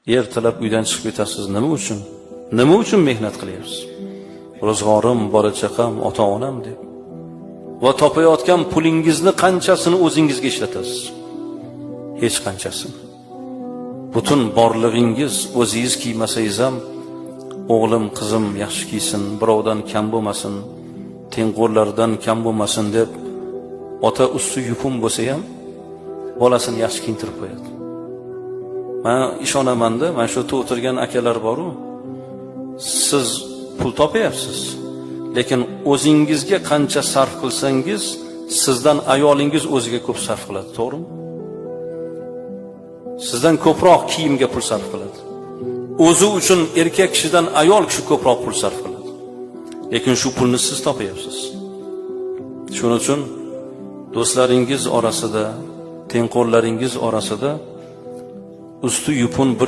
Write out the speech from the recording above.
Ertalab uydan chiqib ketasiz, nima uchun? Nima uchun mehnat qilyapsiz? Ro'zg'orim, bola chaqam, ota onam deb. Va topayotgan pulingizni qanchasini o'zingizga ishlatasiz? Hech qanchasini. Butun borlig'ingiz o'zingiz kiymasangiz ham, o'g'lim, qizim yaxshi kiysin, birovdan kam bo'lmasin, tengqurlaridan kam bo'lmasin deb ota usti yupun bo'lsa ham bolasini yaxshi kiyintirib qo'yadi. Man ishonamanda, mana shu yerda o'tirgan akalar boru, siz pul topyapsiz, lekin o'zingizga qancha sarf qilsangiz, sizdan ayolingiz o'ziga ko'p sarf qiladi, to'g'rimi? Sizdan ko'proq kiyimga pul sarf qiladi. O'zi uchun erkak kishidan ayol kishi ko'proq pul sarf qiladi. Lekin shu pulni siz topyapsiz. Shuning uchun do'stlaringiz orasida, tengqurlaringiz orasida usti yupun bir